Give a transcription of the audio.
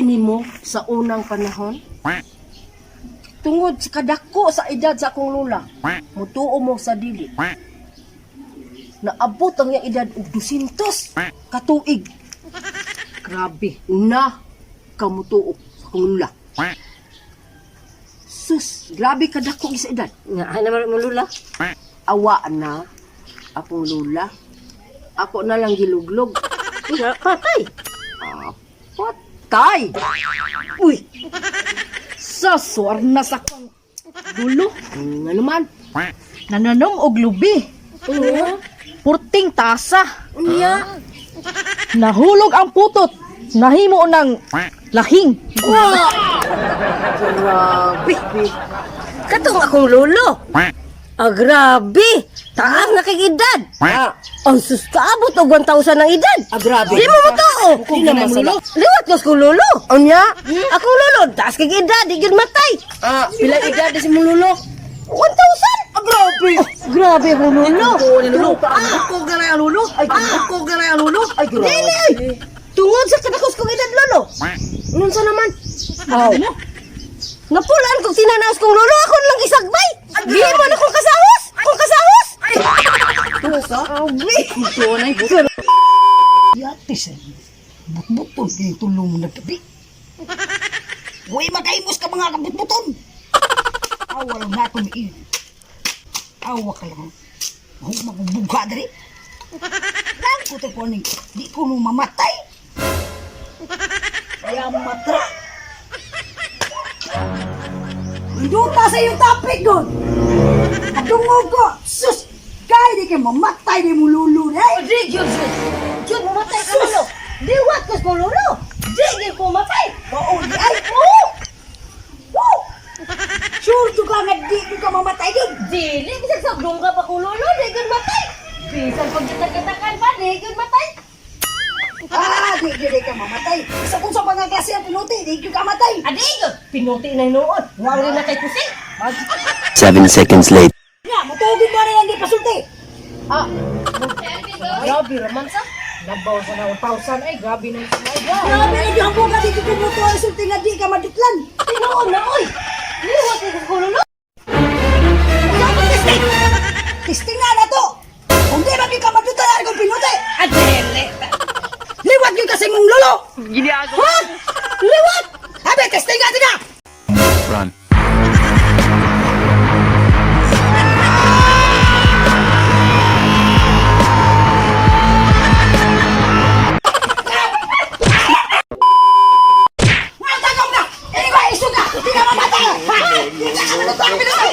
nimo sa unang panahon? Tungod sa kadako sa edad sa akong lola, mutuo mo sa dili. Naabot ang iyang edad og 200 katuig. Grabe na kamutuo sa akong lola. Sus, grabe kadako sa edad. Nga, ay naman mo lula. Awa na akong lola. Ako na lang giluglog. Nga, patay. Ah, patay! Uy! Sa na sa akong dulo. Nga naman. Nananom og lubi. Oo. Purting tasa. Unya. Nahulog ang putot. Nahimo ng lahing. Grabe. Katong akong lolo. Ah, grabe. Taas na kay edad. Ah, Ang sus, kaabot og 1,000 ang edad. ah, grabe. Di mo motoo. Di naman sala. Liwat ko sa lolo. Unya. Akong lolo, taas kay edad, di gyud matay. Ah, pila edad si mong lolo? 1,000. Ah, grabe. Grabe akong lolo. Lolo. Ako ganay ang lolo. Ay, ako ganay ang lolo. Ay, grabe. Dili. Tungod sa kadakos kong edad lolo. Unsa naman? Aw. Napulaan kong tinanaos kong lolo, ako na lang isagbay. Di mo na kong kasahos. Kong kasahos. Tuo ka? Grabe. Tuo na ibu. Yati sa butbuton kini tulong mo nagtabi. Uy, makaimos ka mga kabutbuton. Awa lang na ako ni Awa ka lang. Huwag magbugha diri. Lang ko to kuning di ko nung mamatay. Kaya matra. Duta sa iyong topic doon. Adungog ko. Sus! Kaya di kayo mamatay di mo lulu. Eh! Di gyud gyud. Gyud mamatay ka lolo. Liwat ko sa lolo. Di gyud ko matay. Oo, di ay! Oo. Woo! Sure to ka nga di ka mamatay doon. Dili bisag sa dungga pa kong lolo, di gyud matay. Bisan pag gitag-gitakan pa, di gyud matay. Ah, di di di ka mamatay. Sa kung sa mga klase ang pinuti, di ka matay. Adi gyud pinuti na hinuon. Wa rin na kay kusing. 7 seconds later. Nga, mutugin mo rin ang di pasulti. Ah, grabe raman sa. Labaw sa na 1,000 ay grabe na sa ay. Grabe na di hambog nga di ka kumuto ang sulti nga di ka madutlan. Tinuon na oy. Liwat ko kong lolo. Testing! Testing na na to! Kung di ba di ka madutlan ang kong pinuti! Adele. Liwat yung kasi mong lolo! Ha? Liwat. Habe, testing nga na! Run. Nga, tagam ka! Ini ba, iso ka! Di ka mamatay! Ha? Di ka madutlan ang pinuti!